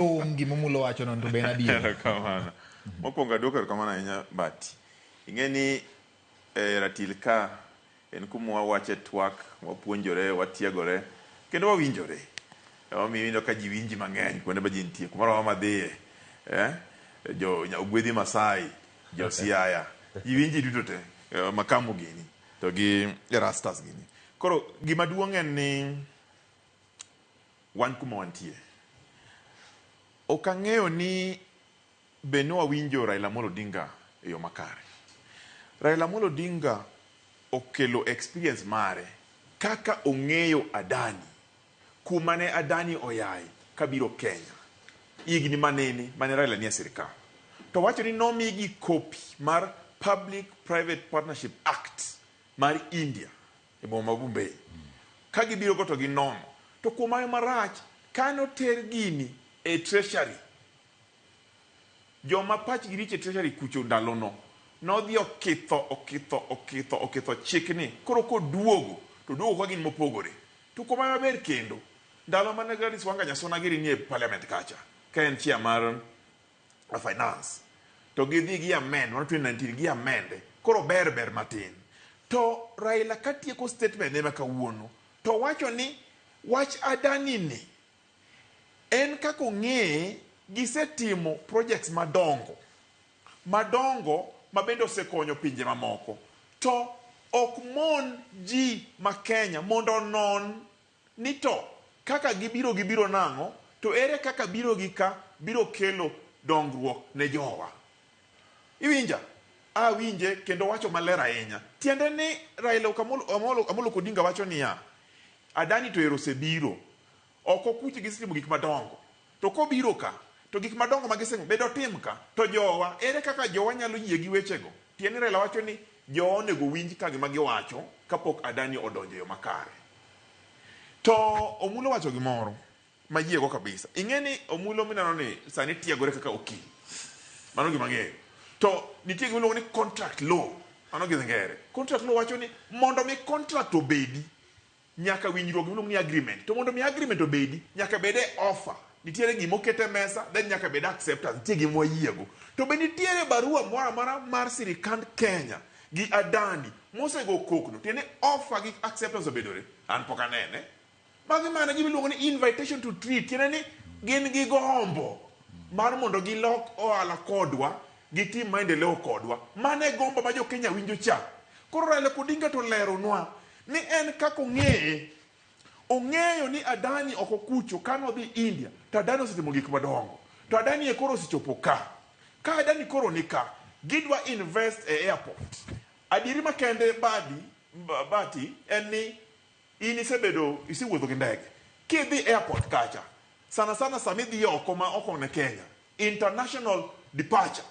Um gima Omulo wacho no to be en adier. Erokamano. Mokwongo aduoko erokamano ahinya Bati. Ing'e ni e ratil ka en kuma wawache twak, wapuonjore, watiegore kendo wawinjore. Emomiyo ineno ka ji winji mang'eny kuonde ma ji nitie. Kumoro amora madhiye, eh, jo Ogwedhi Masai, jo Siaya, ji winji duto te, Makamu gini to gi Erastus gini. Koro gima duong' en ni wan kuma wantie. Ok ang'eyo ni be ne wawinjo Raila Amolo Odinga e yo makare. Raila Amolo Odinga okelo experience mare kaka ong'eyo Adani, kuma ne Adani oyae kabiro Kenya higni manene mane Raila nie sirkal. To wacho ni nomigi copy mar Public Private Partnership Act mar India e boma ma Bombay. Ka gibiro go to ginono. To kuom hayo marach, kane oter gini e treasury, joma pachgi richo e treasury kucho ndalono, nodhi okitho, okitho, okitho, okitho chikni. Koro koduogo, to oduogo ka gin mopogore. To kuom hayo maber kendo, ndalo mane Gladys Wanga Nyasuna giri nie parliament kacha, ka en chair mar finance to gidhi gi amend mano 2019 gi amende koro ber ber matin to Raila katieko statement ne ma kawuono to wacho ni wach Adani ni en kaka ong'eye gisetimo projects madongo madongo mabende osekonyo pinje mamoko to ok mon ji ma Kenya mondo onon ni to kaka gibiro gibiro nang'o to ere kaka biro gi ka biro kelo dongruok ne jowa. Iwinja? Awinje kendo wacho maler ahinya. Tiende ni Raila Amolo, Amolo Odinga wacho niya, Adani to ero osebiro. Oko kucho gisetimo gik madongo. To kobiro ka, to gik madongo ma gisetimo be dotim ka? To jowa, ere kaka jowa nyalo yie gi wechego? Tiende ni Raila wacho ni jowa onego winj ka gima giwacho kapok Adani odonjo e yo makare. To Omulo wacho gimoro mayiego kabisa. Ing'e ni Omulo mineno ni sani tiegore kaka okil. Mano gima ang'eyo. To nitie gima iluongo ni contract law. Mano gi ngere. Contract law wacho ni mondo mi contract obedi, nyaka winjruok gima iluongo ni agreement. To mondo mi agreement obedi, nyaka bed e offer. Nitiere gima oket e mesa, then nyaka bed acceptance. Nitie gima wayiego. To be nitiere barua moro amora mar sirikand Kenya gi Adani mosego kokno. Tiende ni offer gi acceptance obedore. An pok anene. Magi mana gima iluongo ni invitation to treat. Tiende ni gin gi gombo mar mondo gilok ohala kodwa, gitim maendeleo kodwa. Mano e gombo ma jo Kenya winjo cha. Koro Raila Odinga to leronwa ni en kaka ong'eye, ong'eyo ni Adani oko kucho kane odhi India to Adani osetimo gik madongo. To Adani e koro osechopo ka. Ka Adani koro ni ka, gidwa invest e airport. Adieri makende Badi, Bati en ni in isebedo isewuotho gi ndege. Kidhi airport kacha, sana sana sama idhi oko ma ok ne Kenya, international departure,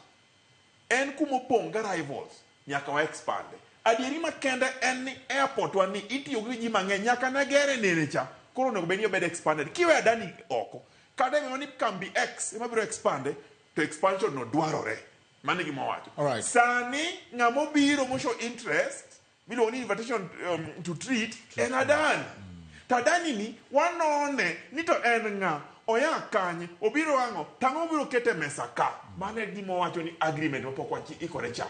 en kuma opong' gi arrivals, nyaka wa expand. Adieri makende en ni airport wa ni itiyo gi ji mang'eny nyaka ne gere nene cha. Koro onego bed ni obed expanded. Kiweyo Adani oko, kata ibedo ni kambi X ema biro expande, to expansion no dwarore. Mano e gima wawacho. Alright. Sani ng'ama obiro mo show interest miluongo ni invitation to treat en Adani. To Adani ni wanone ni to en ng'a, oya kanye, obiro ang'o, to ang'o mobiro keto e mesa ka. Mano e gima wawacho ni agreement mapok waikore cha.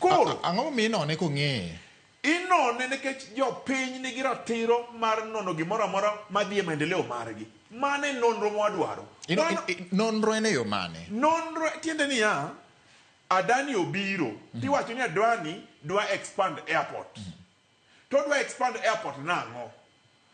Koro Ang'o momiyo inone kong'eye? Inone nikech jopiny nigi ratiro mar nono gimoro amora madhi e maendeleo margi. Mano e nonro mwadwaro. Nonro en e yo mane? Nonro tiende niya, Adani obiro, tiwacho ni Adani dwa expand airport. To odwa expand airport nang'o?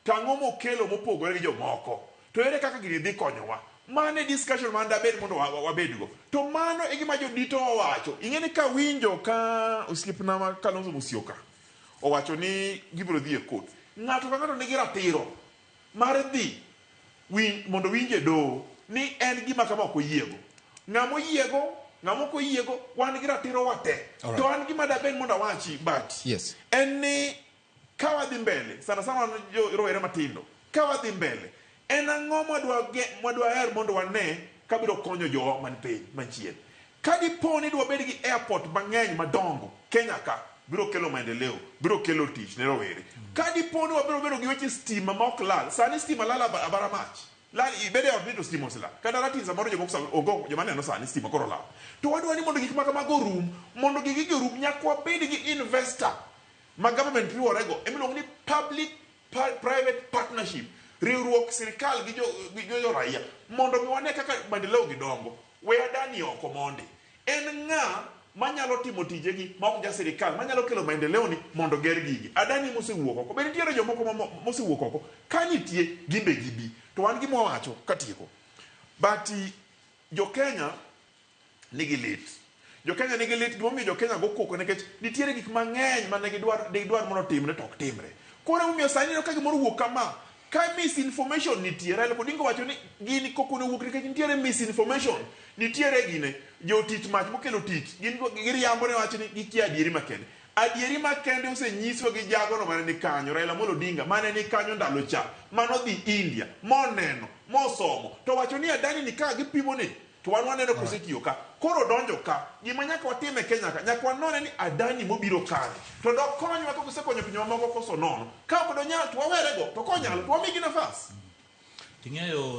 To ang'o mokelo mopogore gi jomoko? To ere kaka gini dhi konyowa? Mano e discussion man dabed mondo wabedgo. To mano e gima jodito owacho. Ing'e ni kawinjo ka osiepna ma Kalonzo Musyoka owacho ni gibiro dhi e court. Ng'ato ka ng'ato nigi ratiro mar dhi mondo winj e doho ni en gima kama ok oyiego. Ng'ama oyiego, ng'ama ok oyiego, wan gi ratiro wate. To an gima dabed mondo awachi, but en ni ka wadhi mbele, sana sana wan jo rowere matindo, ka wadhi mbele, en ang'o mwadwa her mondo wane kabiro konyo jowa man piny manchien. Ka dipo ni dwabed gi airport mang'eny madongo Kenya ka, biro kelo maendeleo, biro kelo tich ne rowere. Ka dipo ni wabiro bedo gi weche stima ma ok lal, sani stima lal abara mach. Lal ibede ot ni to stima oselal. Kata ratil samoro jomoko sa onge joma neno sani stima koro olal. To wadwa ni mondo gik ma kamago orum, mondo gigi orum nyaka wabed gi investor ma government riworego emiluongo ni public private partnership riwruok sirikal gi jo, gi jo raia mondo mi wane kaka maendeleo gi dongo. We Adani oko mondi. En ng'a manyalo timo tijegi ma ok ja sirikal manyalo kelo maendeleo ni mondo ger gigi. Adani mosewuok oko. Be nitiere jomoko mosewuok oko? Ka nitie, gimbe gibi. To wan gima wawacho katieko. But jo Kenya nigi lit. Jo Kenya nigi lit gimomiyo jo Kenya go koko nikech nitiere gik mang'eny mane gidwar gidwar mondo otimre to ok timre. Koro emomiyo sani ineno ka gimoro owuok kama, ka misinformation nitie, Raila Odinga owacho ni gini koko ne owuok nikech nitiere misinformation. Nitiere gine, jotich mach mokelo tich, gin giriambo ne wach ni gikia adieri makende. Adieri makende osenyiswa gi jagono mane ni kanyo, Raila Amolo Odinga, mane ni kanyo ndalo cha, manodhi India, moneno, mosomo, to wacho ni Adani ni kaka gipimo ni, to wan waneno kosetiyo ka. Koro donjo ka, gima nyaka watim e Kenya ka, nyaka wanone ni Adani mobiro kani, to dokonywa kaka osekonyo pinje mamoko koso nono. Ka ok donyal to wawerego, to konyalo to wamigi nafas. Ting'eyo